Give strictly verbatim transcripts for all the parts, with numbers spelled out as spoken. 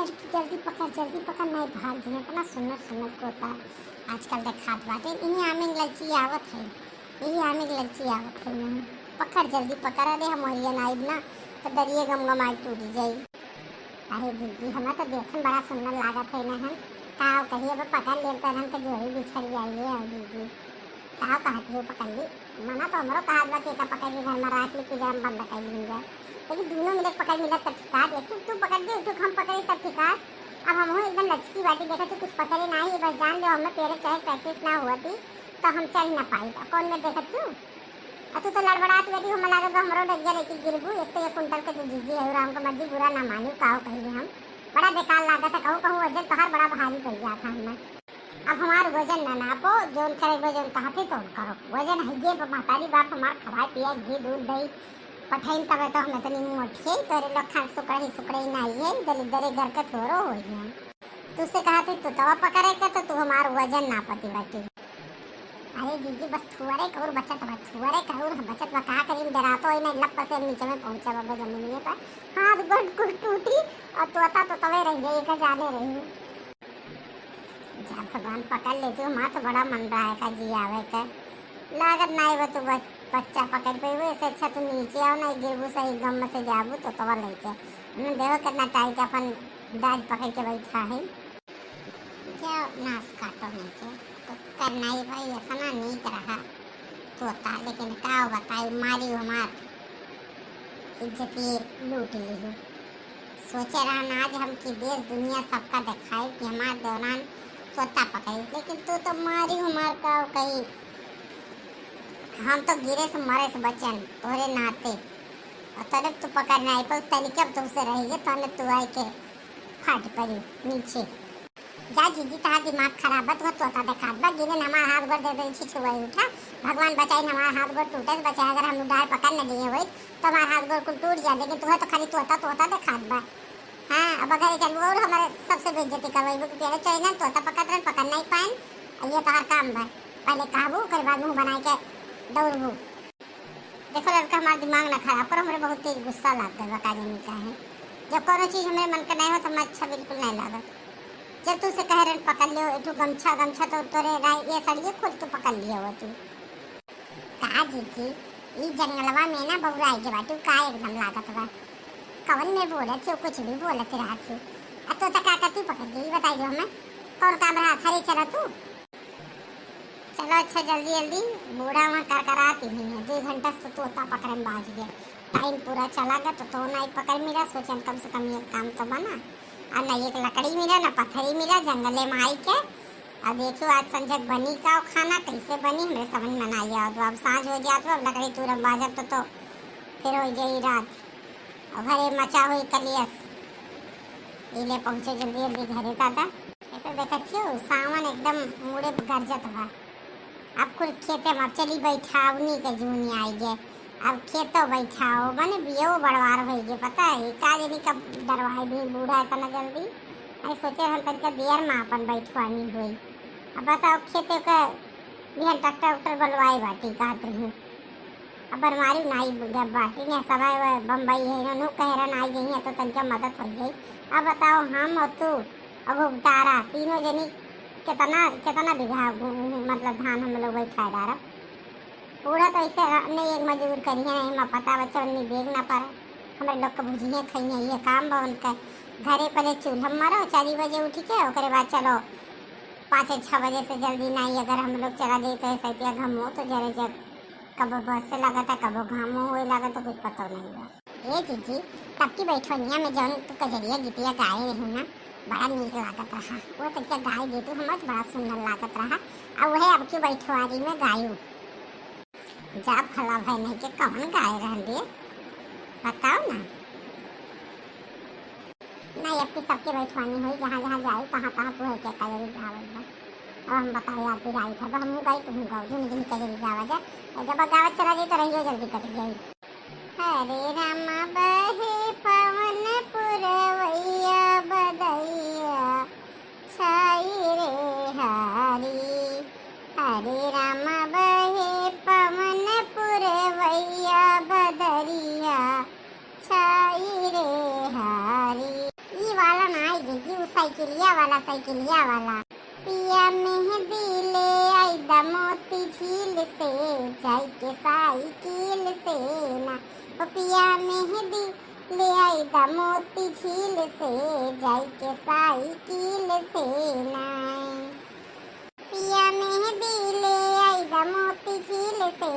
जल्दी पकड़, जल्दी पकड़, नहीं भाग गई। इतना सुंदर सुंदर तोता आजकल देखात बाटे। इही आमे के ललची आवत है, इही आमे के ललची आवत है। नहीं, पकड़, जल्दी पकड़। अरे हम ओरियन आइब ना, तो डरिए गमगमाई टूट जाई। अरे जीजी, हमें तो देखन बड़ा सुंदर लागत है ना हम। का कहिए, अब पकड़ लेब तो हम तो जोड़ी बिछड़ जाइए। और जीजी, का कहत हो, पकड़ ली? मना तो हमरो कहत बा कि एका पकड़ के घर में राख ली, पिंजरा में बंद कर ली जाए। लेकिन दोनों मिले पकड़ मिला तब ठिका दे। तू, तू पकड़ दे, तू हम पकड़ी तब ठिका। अब हम हो एकदम लचकी बाटी, देखा तू कुछ पकड़े ना ही, बस जान लो हमें पेड़ चढ़े प्रैक्टिस ना हुआ थी, तो हम चढ़ ना पाई। तो कौन में देखत तू? आ तू तो लड़बड़ात बेटी, हमें लागत बा हमरो डगिया लेके गिरबू। एक तो ये कुंटल के तू जीजी है, राम का मर्जी, बुरा ना मानू, काहो कहिए हम। बड़ा बेकार लागत है, कहूँ कहूँ वजन तोहार बड़ा भारी पड़ गया था हमें। अब हमार वजन ना नापो, जौन करे वजन कहते तौन करो। वजन है ये महतारी बाप हमार खवाए पिया घी दूध दही पठाइन तबे तो हम इतनी मोटी है, तोरे लोग खान सुकड़ही सुकड़ही ना है, दलिद्दरे घर के थोरो होई हम। तुझसे कहा थी तू तवा पकड़े के तो तू हमार वजन नापती बाटी। अरे जीजी, बस थुअरे के और बचत बा, थुअरे के और बचत बा। का करी, डरा तो ही नहीं, लप से नीचे में पहुंचा बाबा जमीन पर, हाथ गोड़ कुल टूटी और तोता तो तवे रह जाए, का जाने रही। जा भगवान पकड़ लेती हूँ, हमार तो बड़ा मन रहा है का जी आवे के। लागत नहीं बा तू बच-, बच्चा पकड़ पेबू, ऐसे अच्छा तू नीचे आओ ना, गिरबू सही गम से जाबू तो तवा लेके। हमने देखो कितना टाइट अपन डाल पकड़ के बैठा है। क्या नाश काटो नहीं के, तो करना ही भाई, इतना नीक रहा तोता, लेकिन का बताई, मारी हमार इज्जतिए लूट ली। सोचे रहन आज हम कि देश दुनिया सबका देखाई कि हमार देवरान तोता पकड़ी, लेकिन तू तो मारी हमार का कही, हम तो गिरे से मरे से बचन तोरे नाते, और तने तू पकड़ नहीं पाऊ, तनिके अब तुमसे रहिए, तने तू आए के फाट पड़ी नीचे। जा जीजी, तहार दिमाग खराब बा, तुहा तोता देखात बा, गिरे न हमार हाथ गोड़ दे दे, छी छुआई उठा। भगवान बचाई न हमार हाथ गोड़ टूटे से बचाए, अगर हम डाल पकड़ न लिए होई तो हमार हाथ गोड़ कुल टूट जा, लेकिन तुहा तो खाली तोता तोता देखात बा। हाँ, अब अगर चलबू और हमारे सबसे बेइज्जती करवाई, पेड़ चढ़े ना, तोता पकड़ रहे, पकड़ नहीं पाए, ये तोहार काम बा। पहले कहबू, ओकर बाद मुंह बनाए के दौड़बू। देखो लड़का, हमार दिमाग ना खराब करो, हमरे बहुत तेज गुस्सा लाग गइल बा, का जानी काहे। जब कोनो चीज हमरे मन के नहीं हो तो हमें अच्छा बिल्कुल नहीं लागत। जब तू से कह रहे पकड़ लियो, एठू गमछा, गमछा तो तोरे राय, ये सड़िए खोल तू पकड़ लियो हो तू। का जीजी, ई जंगलवा में ना बउराई के बाटू का एकदम लागत बा। कवन में बोलत हो, कुछ भी बोलत रहत हो। आ तो तक का करती पकड़ के, ई बताई दो हमें, कौन काम रहा, हरे चला तू। चलो अच्छा, जल्दी जल्दी, बूढ़ा वहाँ करकरात ही है, दो घंटा से तोता पकड़े में बाज गया। टाइम पूरा चला गया तो, तो नहीं पकड़ मिला, सोचन कम से कम ये काम तो बना। और न एक लकड़ी मिला, न पत्थरी मिला, जंगले में आई के। और देखियो आज संझक बनी का खाना, कैसे बनी, हमरे समझ में ना आया। तो अब सांझ हो गया, तो अब लकड़ी तूरम बाजब तो, तो फिर हो जाई रात। और घरे मचा हुई कलियस। ये ले पहुँचे जल्दी जल्दी घरे दादा। ये तो देखत छियो, सावन एकदम मुड़े गरजत बा। अब कुल खेते में अब चली बैठावनी के जूनी आई गे। अब खेतो बैठाओ, मने बियो बड़वार होई गे, पता है, का जानी कब डरवाई दी बूढ़ा इतना जल्दी। आई सोचे हम तनिका देर में अपन बैठवानी होई। अब बताओ, खेते के बिहान ट्रैक्टर उक्टर बलवाए बाटी, कहत रही। अब बनवारी नाई जब बाटी ने सवाए वह बम्बई है, नू कह रहा नाई गई है तो तनिका मदद हो गई। अब बताओ, हम और तू, अब वो तारा, तीनों जनी कितना, कितना बीघा गहूं, मतलब धान हम लोग बैठा डारब। पूरा तो ऐसे नहीं एक मजदूर करिए, नहीं हम पता बच्चा उन्नी देख ना पाए। हमारे लोग के बुझिए खाइए, ये काम बा उनका। घरे पहले चूल्हा में मरो, चार बजे उठ के, ओकरे बाद चलो पाँच छः बजे से जल्दी नहीं, अगर हम लोग चला जाए तो ऐसा इतना घमो तो जरे जग कबो बस से लागत है, कबो घामो होए लागत है, कुछ पता नहीं बा। ए जीजी, तब की बैठवनिया में जौन तू कजरिया गीतिया गाए रहू ना, बड़ा नीक लागत रहा। वो तनिका गाए दे तू, हमर तो बड़ा सुंदर लागत रहा। आ वहे अब की बैठवारी में गायू। जा भला भाई नहीं के कौन गाए रहन रे, बताओ ना। नहीं, अब की सबके बैठवानी हुई, जहाँ जहाँ जाई, तहाँ तहाँ तू है के कजरी गावत बा। अब हम बताओ यार, तू गाई था, अब हम गाई, तुम गाओ, दुनू दिन कजरी गावा जा। जब गावत चला जाई तो रहियो जल्दी कट जाई। हरे रामा बहे पवन पुरवैया बदैया छाई रे हरी। हरे रामा बहे पवन पुरवैया बदरिया छाई रे हरी। ई वाला ना आई गई, साइकिलिया वाला, साइकिलिया वाला। पिया मेहंदी ले आई द मोती झील से, जाई के साइकिल से ना। ओ पिया मेहंदी ले आई द मोती झील से, जाई के साइकिल से ना। पिया मेहंदी ले आई द मोती झील से,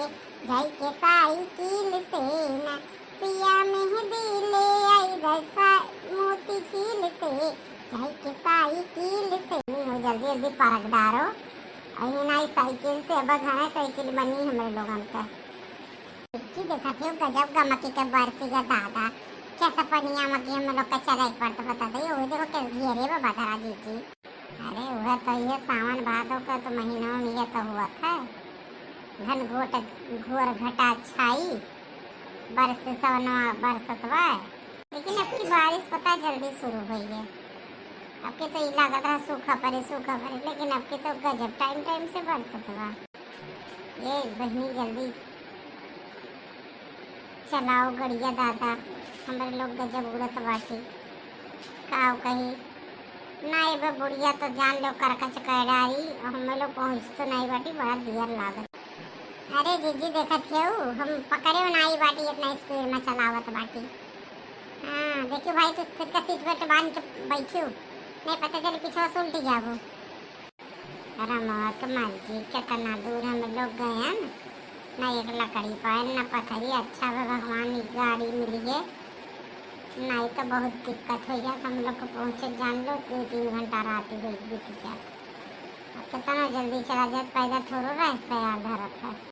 जाई के साइकिल से ना। पिया मेहंदी ले आई द सा-, मोती झील से, जाई के साइकिल से। नहीं हो, जल्दी जल्दी परक डारो। अही नाई साइकिल से, अब घरे साइकिल बनी हमरे लोगन का। देखी देखा थे गजब गमकी के बरसी का दादा, कैसे पनिया में कि हम लोग का चले पड़त बता दे। वही देखो कैसे घेरे बा बदरा जीजी। अरे वह तो ये सावन भादो का तो महीना में ये तो हुआ था, घनघोट घोर घटा छाई, बरस सवनवा बरसत बा। लेकिन अब की बारिश पता जल्दी शुरू हुई है। अब के तो ई लागत रहा सूखा पड़े, सूखा पड़े, लेकिन अब के तो गजब टाइम टाइम से बरसत बा। ये बहिनी जल्दी चलाओ गड़िया दादा, हमरे लोग गजब उड़त बाटी। का कही, ना एबे बुढ़िया तो जान लो करकच कह डारी, और हमें लोग पहुँच तो नहीं बाटी, बड़ा देर लागत। अरे जीजी देखत हेऊ, हम पकड़े नाई बाटी, इतना स्पीड में चलावत बाटी। हाँ देखियो भाई, तू तनिका सीट बेल्ट बांध के बैठियो, नहीं पता चले पीछे से उल्टी जाबो। अरे मौत मर जी, कितना दूर हम लोग गए हैं, ना एक लकड़ी पाए ना पथरी। अच्छा बा भगवान की गाड़ी मिली है, नहीं तो बहुत दिक्कत हो जात हम लोग को पहुँचे, जान लो दो तीन घंटा रात ही बीत जात। अब कितना जल्दी चला जात, पैदल थोड़ो रह से यार धरत है।